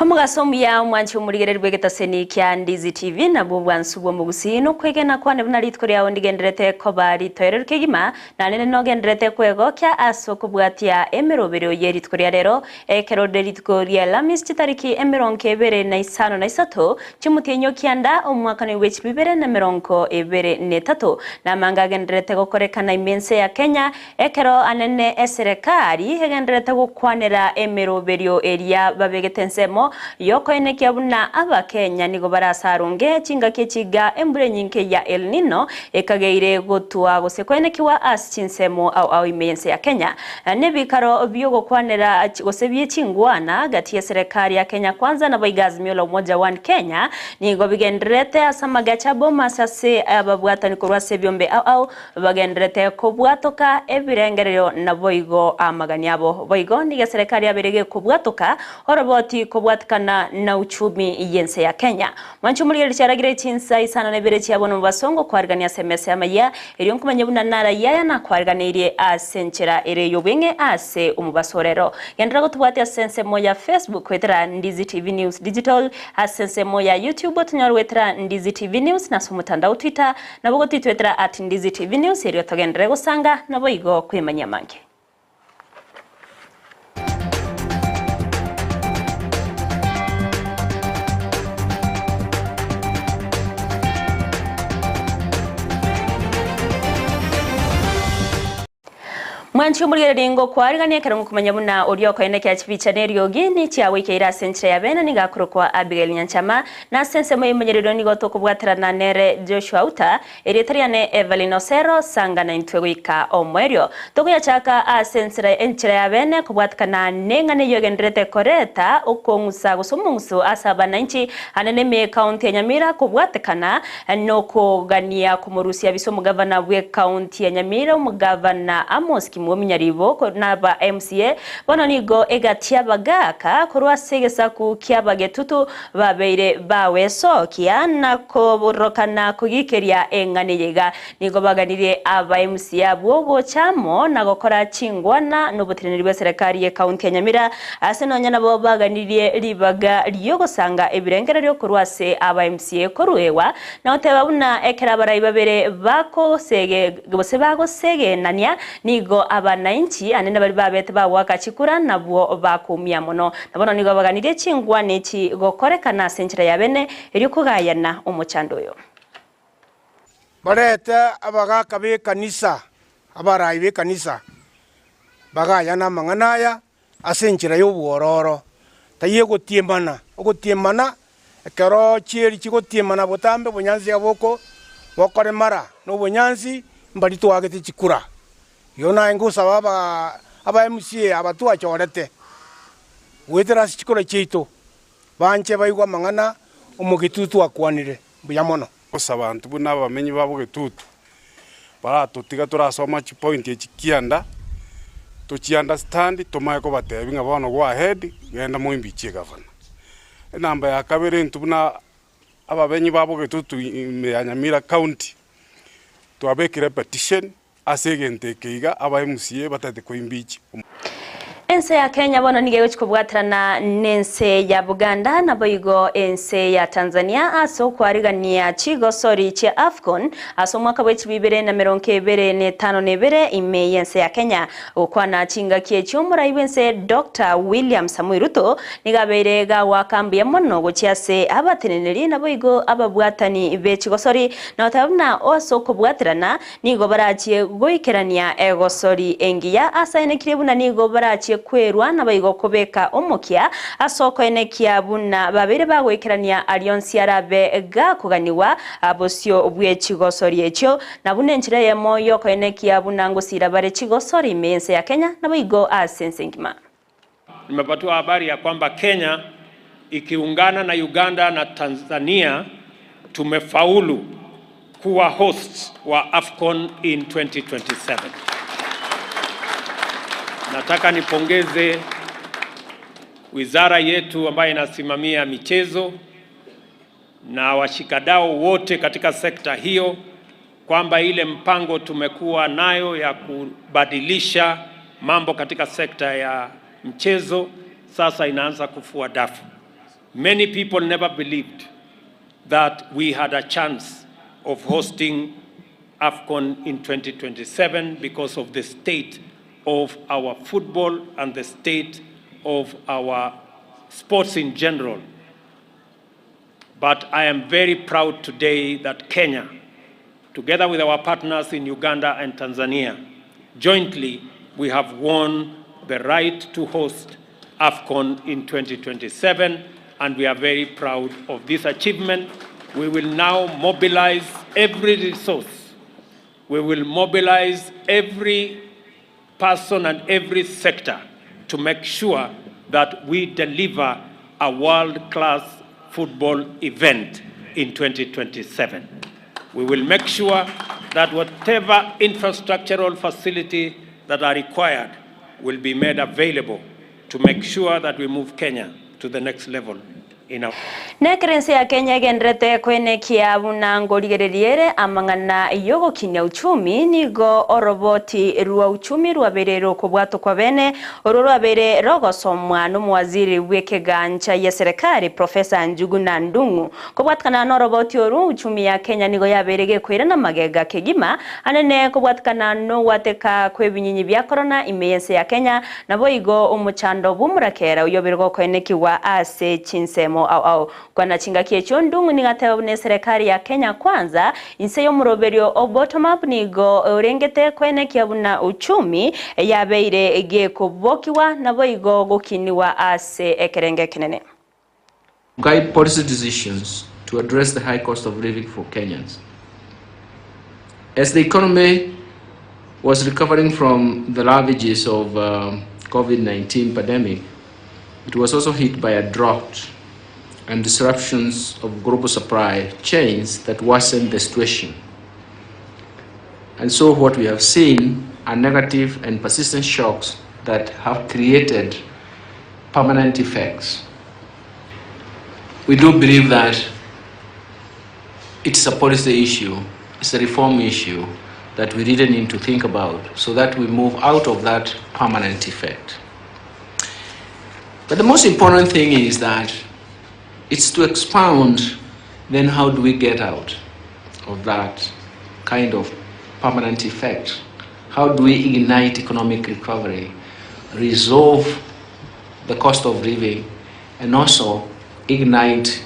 Omogaso omuya omwanchi omorigereria bw'egetaseni kia Ndizi TV nabwo obwansu bw'omogusii nokwegena kwane buna rituko riao ndigenderete koba ritoereru kegima na nere nogenderete kwegokia ase okobwatia emeroberio ye rituko ria rero ekero rire rituko ria Alhamisi chitariki emerongo ebere na isano na isato chi'omotienyi o kianda omwakano bwe chilifu ibere na emerongo ebere na etato namanga agendererete gokorekana ime ense ya Kenya Ekero anene eserekari egendererete gokwanera emeroberio eria babegete ensemo y'okoenekia buna Abakenya nigo bare ase aronge chingaki echiga embura enyinge ya El Nino ekageire gotwa gose koenekiwa ase chinsemo ao ao ime y'ense ya Kenya nebikaro bi'ogokwanera gose bie chingwana gati y'eserekari ya Kenya Kwanza naboigo Azimio la Umoja One Kenya nigo bigendererete ase amagecha a Bomas ase ababwatani korwa ase ebiombe ao ao Bagendererete kobwatoka ebirengererio naboigo amagani abo. Boigo nigo eserekari yabeire gekobwatoka oroboti kobwatikana na uchumi y'ense ya Kenya. Mwanche omorigereria chiaragire chinsa isano na ibere chia bono mobasongo kwarigania ase emesa y'amayia, erio nkomanye buna narayia aya nakwariganeirie ase enchera ere ey'obweng'e ase omobaso orero. Genderera gotobwatia ase ensemo ya Facebook goetera Ndizi TV News Digital, ase ensemo ya YouTube otonyore goetera Ndizi TV News na ase omotandao Twitter Nabo gotitwetera at Ndizi TV News erio togenderere gosanga naboigo kwemanyia amange. Mwanche omorigereria ngokwarigania ekero ngokomanya buna oria okoenekia chibicha na eriogi nichiagoikeire ase enchera ya bene nigo akorokwa Abigail Nyanchama, na ase ensemo y'emonyererio nigo tokobwaterana nere Joshua Outa, erieta riane Evelyn Osero, sanga naintwe goika omoerio. Tokoyachaka ase ensera enchera ya bene kobwatikana neng'ana eyio egendererete koreta okong'usa gose omong'uso ase abananchi ande neme ekaunti ya Nyamira kobwatekana Nokogania komorusia abise omogavana bw'ecounty ya Nyamira omogavana Amos Kimwomi Nyaribo na aba MCA bono nigo egati y'abagaaka korwa ase egesaku ki'abagetutu babeire bagwesokia na koborokana kogikeria eng'ana eye iga. Nigo baganirie aba MCA abwo gocha amo na gokora chingwana noboteneneri bw'eserekari y'ecounty ya Nyamira ase nonya nabo baganirie ribaga ri'ogosanga ebirengererio korwa ase aba MCA koruegwa na goteba buna ekero abarai babere bakosege gose bagosegenania nigo abanainchi anene baria babete bagoaka chikura nabwo bakoumia mono. Na bono nigo baganirie chingwana echi gokorekana ase enchera ya bene erio kogayana omochando oyo. Barete abagaaka b'ekanisa, abarai b'ekanisa, bagayana amang'ana aya ase enchera y'obwororo, taiyo egotiemana. Ogotiemana, ekero chieri chigotiemana botambe obonyansi iga boko bokoremara, na obonyansi mbari twagete chikura. Igo naye ngosaba aba aba MCA aba twachorete, goetera ase chikura chiaito, banche baigwe amang'ana omogetutu akwanire. Mbuya mono. Gose abanto buna abamenyi ba bogetutu baratotiga torasoma chipoint echi kianda, tochi understand tomanye kobatebia ng'a bono go ahead genda moimbichie gavana. Enamba ya kabere intwe buna ababenyi ba bogetutu ime ya Nyamira county, twabekire epetition Ase egento eke iga aba MCA batagete koimbichia. Ense ya Kenya bono nigo egochia kobwaterana nense ya Buganda naboigo ense ya Tanzania ase okwarigania chigosori chia Afcon ase omwaka bwe chilifu ibere na emerongo ebere na etano na ebere ime yense ya Kenya. Gokwana chingaki echio omorai bwense Doctor William Samoei Ruto nigo abeire gagoaka mbuya mono gochia ase abateneneri naboigo ababwatani be chigosori na goteba buna ase okobwaterana Nigo barachie goikerania egosori engiya asaenekirie buna nigo barachie kwerwa naboigo kobeka omokia ase okoenekia buna babeire bagoikerania aria onsi arabe gakoganigwa bosio bwe chigosori echio, na buna enchera eyemo y'okoenekia buna ngosiira bare chigosori ime y'ense ya Kenya naboigo ase ense engima. Nimepatiwa habari ya kwamba Kenya ikiungana na Uganda na Tanzania tumefaulu kuwa hosts wa AFCON in 2027. Nataka nipongeze wizara yetu ambayo inasimamia michezo na washikadau wote katika sekta hiyo kwamba ile mpango tumekuwa nayo ya kubadilisha mambo katika sekta ya mchezo sasa inaanza kufua dafu. Many people never believed that we had a chance of hosting AFCON in 2027 because of the state of our football and the state of our sports in general. But I am very proud today that Kenya, together with our partners in Uganda and Tanzania, jointly we have won the right to host AFCON in 2027, and we are very proud of this achievement. We will now mobilize every resource. We will mobilize every person and every sector to make sure that we deliver a world-class football event in 2027. We will make sure that whatever infrastructural facility that are required will be made available to make sure that we move Kenya to the next level in our Nekero ense ya Kenya egendererete koenekia buna ngorigereria ere amang'ana y'ogokinia uchumi, nigo oroboti rwa uchumi rwabeire rokobwatokwa bene, orwo rwabeire rogosomwa nomowaziri bw'ekegancha ya serikali Professor Njuguna Ndung'u. Kobwatikana noroboti oru, uchumi ya Kenya nigo yabeire gekoirana magega kegima, anene kobwatikana nogwateka kw'ebinyinyi bia korona ime y'ense ya Kenya, Naboigo omochando bw'omorakera oyio gokoenekigwa ase chinsemo ao ao. Kwana chingaki echio Ndung'u nigo ateba buna eserekari ya Kenya Kwanza inse y'omoroberio o Bottom Up nigo orengete koenekia buna uchumi yabeire gekobokigwa naboigo gokinigwa ase ekerengo ekenene. Guide policy decisions to address the high cost of living for Kenyans. As the economy was recovering from the ravages of COVID-19 pandemic, it was also hit by a drought and disruptions of global supply chains that worsened the situation. And so what we have seen are negative and persistent shocks that have created permanent effects. We do believe that it's a policy issue, it's a reform issue that we really need to think about so that we move out of that permanent effect. But the most important thing is that it's to expound then how do we get out of that kind of permanent effect? How do we ignite economic recovery, resolve the cost of living, and also ignite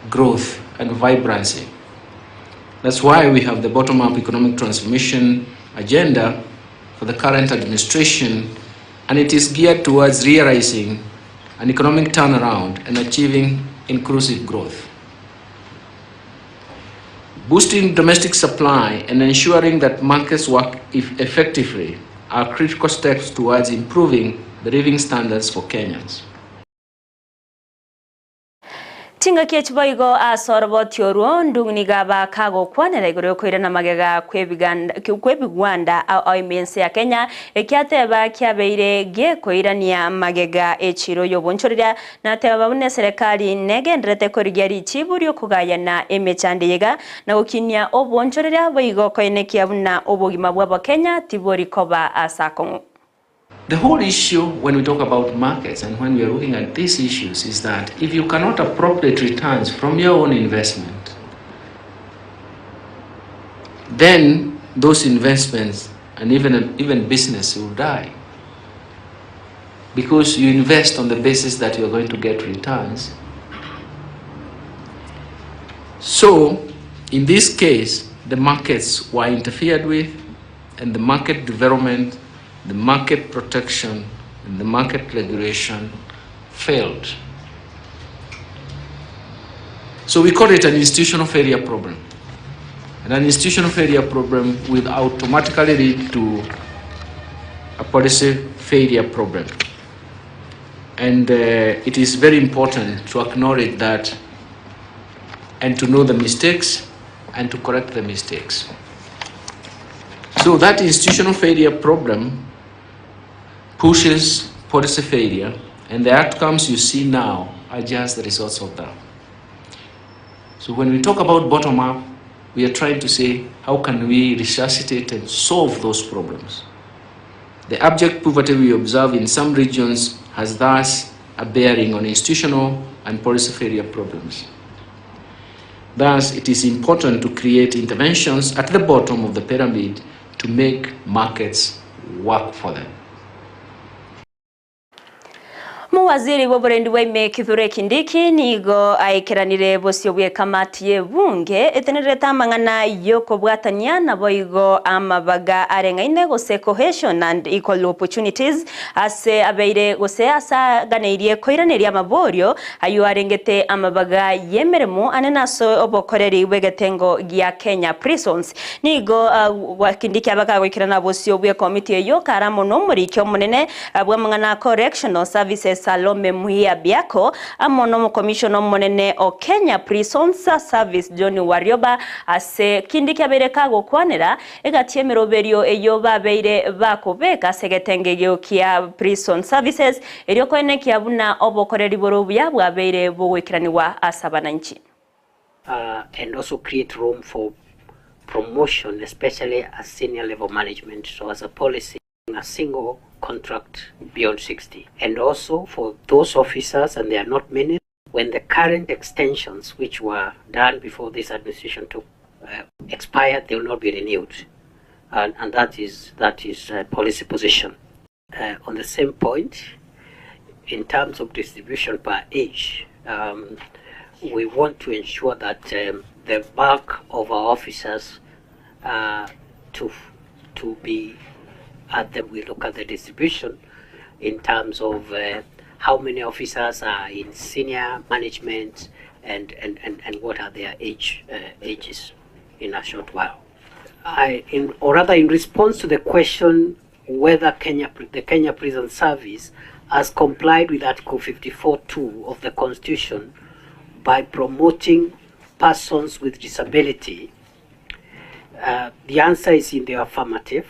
growth and vibrancy? That's why we have the bottom-up economic transformation agenda for the current administration, and it is geared towards realizing an economic turnaround and achieving inclusive growth. Boosting domestic supply and ensuring that markets work effectively are critical steps towards improving the living standards for Kenyans. Chingaki echi boigo ase oroboti orwo, Ndung'u nigo aba kagokwanera igoro y'okoirana magega kw'ebigwanda ao ao ime y'ense ya Kenya, ekiateba kiabeire gekoirania magega echiro y'obonchoreria, nateba buna eserekari negendererete korigia richibu ri'okogayana emechando eye iga na gokinia obonchoreria boigo koenekia buna obogima bw'abakenya tibori koba ase akong'u. The whole issue when we talk about markets and when we are looking at these issues is that if you cannot appropriate returns from your own investment, then those investments and even, even business will die. Because you invest on the basis that you are going to get returns. So, in this case, the markets were interfered with, and the market development, the market protection, and the market regulation failed. So we call it an institutional failure problem. And an institutional failure problem will automatically lead to a policy failure problem. And uh, it is very important to acknowledge that and to know the mistakes and to correct the mistakes. So that institutional failure problem pushes policy failure, and the outcomes you see now are just the results of that. So when we talk about bottom up, we are trying to say how can we resuscitate and solve those problems. The abject poverty we observe in some regions has thus a bearing on institutional and policy failure problems. Thus, it is important to create interventions at the bottom of the pyramid to make markets work for them. Omowaziri bw'oborendi bwa ime Kithure Kindiki nigo aikeranire bosio bw'ekamati y'ebunge etenererete amang'ana y'okobwatania naboigo amabaga areng'aine gose Cohesion and Equal Opportunities ase abeire gose ase aganeirie koiraneria amaborio ayio arengete amabaga y'emeremo anene ase obokoreri bw'egetengo gia Kenya Prisons. Nigo Kindiki abakagoikerana bosio bw'ekomiti eyio kare amo nomoriki omonene bw'amang'ana a Correctional Services Salome Muhia Biako amo n'omokomishona omonene o Kenya Prisons Service John Warioba ase Kindiki abeire kagokwanera egati y'emeroberio eyio babeire bakobeka ase egetenge egio kia Prison Services erio koenekia buna obokoreri bore obuya bwabeire bogoikeranigwa ase abananchi. And also create room for promotion especially at senior level management so as a policy a single contract beyond 60 and also for those officers and there are not many when the current extensions which were done before this administration took uh, expired they will not be renewed and, and that is that is a policy position uh, on the same point in terms of distribution per age um, we want to ensure that um, the bulk of our officers uh, to to be at the we look at the distribution in terms of uh, how many officers are in senior management and, and, and, and what are their age uh, ages in a short while. I, in, or rather in response to the question whether Kenya, the Kenya Prison Service has complied with Article 54.2 of the Constitution by promoting persons with disability, uh, the answer is in the affirmative.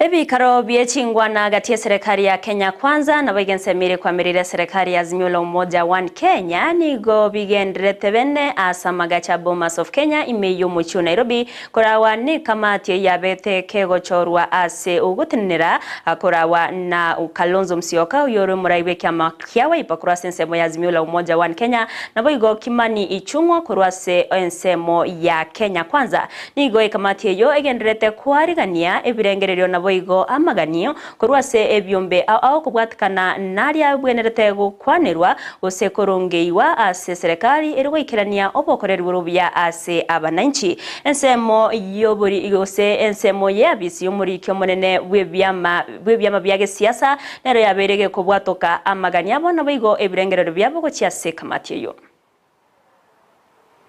Ebikaro bie chingwana gati ya serikali ya Kenya Kwanza na baigensemire kwamirire serikali ya Azimio la Umoja One Kenya nigo bigenderete bene asa magacha Bomas of Kenya ime y'omochie Nairobi korawa ni kamati yabete kegochorwa ase ogotenenera korawa na Kalonzo Musyoka oyore omoraibe kiama kia Wiper korwa ase ensemo ya Azimio la Umoja One Kenya nabo igo Kimani Ichung'wa korwa ase ensemo ya Kenya Kwanza. Nigo ekamati eyo egenderete kwarigania ebirengererio nabo igo amaganio korwa ase ebiombe ao kobwatikana naria bwenerete gokwanerwa gose korongeiwa ase serikali eri goikerania obokoreri buya ase abananchi. Ensemo yobori gose ensemo y'abisi y'omoriki omonene bw'ebiama bw'ebiama bya gesiasa nero yabeire gekobwatoka amagani abo nabo igo ebirengerero byabo gochia ase kamati eyo.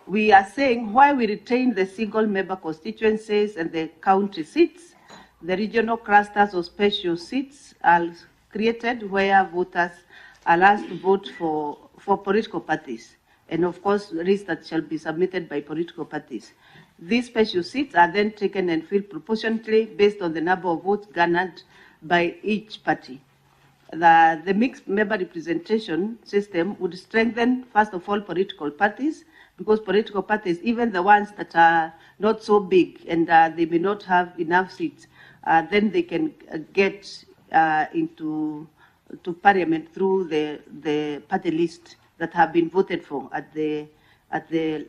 We are saying why we retain the single member constituencies and the county seats, the regional clusters or special seats are created where voters are asked to vote for political parties. And of course, lists that shall be submitted by political parties. These special seats are then taken and filled proportionately based on the number of votes garnered by each party. The mixed member representation system would strengthen, first of all, political parties, because political parties, even the ones that are not so big and they may not have enough seats, then they can get into to parliament through the party list that have been voted for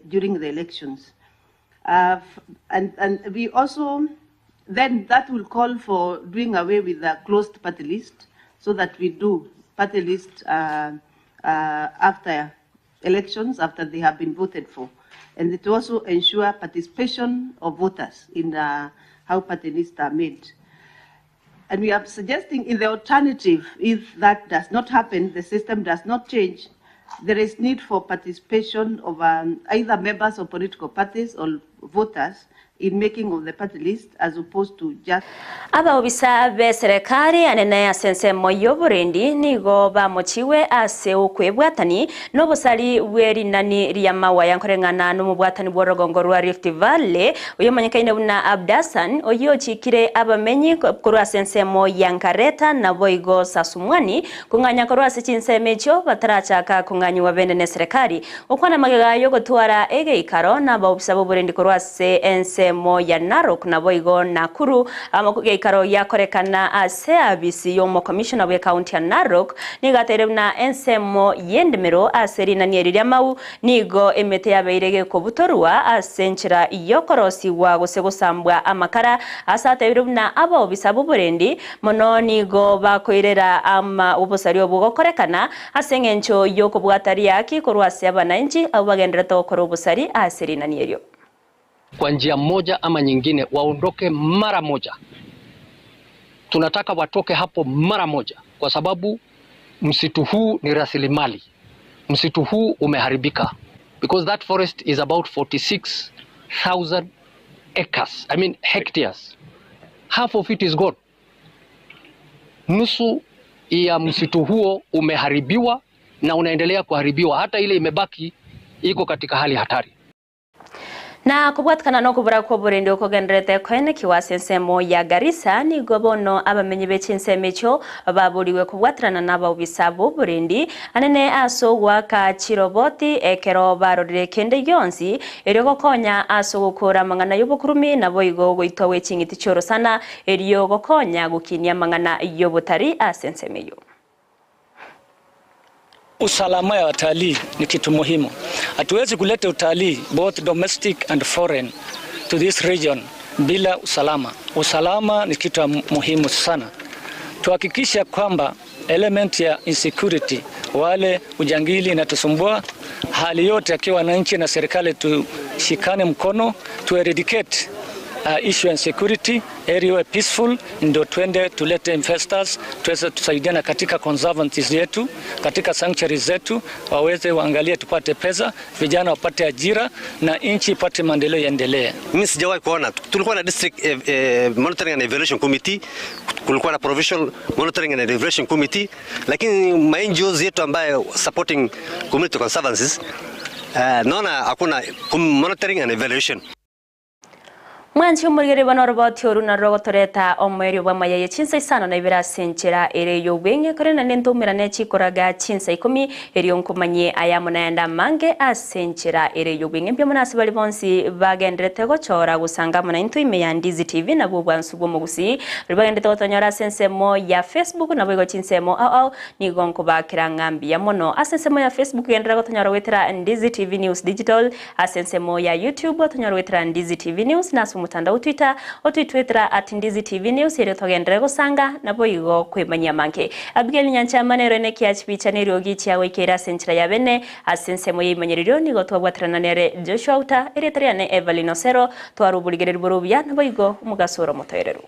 during the elections. And we also, then that will call for doing away with the closed party list, so that we do party list after elections, after they have been voted for. And it also ensure participation of voters in how party lists are made. And we are suggesting in the alternative, if that does not happen, the system does not change, there is need for participation of either members of political parties or voters in making of the party list as opposed to just Abaobisa be serikali anene ase ensemo y'oborendi nigo bamochiwe ase okwebwatani n'obosari bw'erinani ria mawaya nkoreng'ana n'omobwatani bw'orogongo rwa Rift Valley oyo omanyekaine buna Abdasan oyo ochikire abamenyi korwa ase ensemo ya Nkareta nabo igo Sasumwani kung'anya korwa ase chinsemo echio batarachaka kung'anyiwa bene ne serikali okwana magega yogotwara egeikaro na abaobisa b'oborendi korwa ase ensemo. ensemo ya Narok naboigo Nakuru amo geikaro giakorekana ase abisi y'omokomishona bw'ekaunti ya Narok nigo ateire buna ensemo y'endemero ase rinani eri ri'amau nigo emete yabeire gekobutorwa ase enchera y'okorosigwa gose gosambwa amakara ase atebire buna abaobisa b'oborendi mono nigo bakoirera ama obosari obwo gokorekana ase eng'encho y'okobwata riaki korwa ase abananchi abwo bagenderete gokora obosari ase rinani erio. Kwa njia moja ama nyingine waondoke mara moja. Tunataka watoke hapo mara moja, kwa sababu msitu huu ni rasilimali. Msitu huu umeharibika because that forest is about 46,000 acres, I mean hectares. Half of it is gone. Nusu ya msitu huo umeharibiwa na unaendelea kuharibiwa, hata ile imebaki iko katika hali hatari. Na kobwatikana nokobora kwa oborendi okogenderete koenekiwa ase ensemo ya Garissa nigo bono abamenyi be chinsemo echio baboriwe kobwaterana na abaobisa ba oborendi anene ase ogwaka chiroboti ekero barorire kende gionsi erio gokonya ase ogokora amang'ana ya obokurumi naboigo ogoitwa gwe ching'iti chiorosana erio gokonya gokinia amang'ana ya obotari ase ensemo eyio. Usalama ya watalii ni kitu muhimu. Hatuwezi kuleta utalii both domestic and foreign to this region bila usalama. Usalama ni kitu muhimu sana. Tuhakikisha kwamba element ya insecurity, wale ujangili inatusumbua, hali yote akiwa wananchi na serikali tushikane mkono tu eradicate issue ya insecurity, area iwe peaceful, ndio twende tulete investors tuweze tusaidiana katika conservancies yetu, katika sanctuaries zetu, waweze waangalie, tupate pesa, vijana wapate ajira na nchi ipate maendeleo iendelee. Mimi sijawahi kuona, tulikuwa na district monitoring and evaluation committee, kulikuwa na provincial monitoring and evaluation committee, lakini ma NGOs yetu ambayo supporting community conservancies naona hakuna monitoring and evaluation. Mwanchi omorigere bono oroboti oru naro rogotoreta omoerio bw'amaya ye chinsa isano na ibere ase enchera ere y'obweng'e kore naende ntomerane chikoraga chinsa ikomi erio nkomanye aya monaende amange ase enchera ere y'obweng'e mbuya mono ase bari bonsi bagenderete gochora gosanga amo naintwe ime ya Ndizi TV nabwo obwansu bw'omogusii bari bagenderete gotonyora ase ensemo ya Facebook nabo igo chinsemo ao ao nigo nkobakera ng'a mbuya mono ase ensemo ya Facebook genderera gotonyora goetera Ndizi TV News Digital ase ensemo ya YouTube otonyore goetera Ndizi TV News na ase omotandao Twitter otoitwetera at Ndizi TV News erio togenderere gosanga naboigo kwemanyia amange. Abigail Nyanchama nero ene ekiachibicha na eriogi chiagoikeire ase enchera ya bene ase ensemo y'eimanyererio nigo twabwaterana nere Joshua Outa erieta riane Evelyn Osero tware oborigereria bore obuya naboigo omogaso ore omotoereru.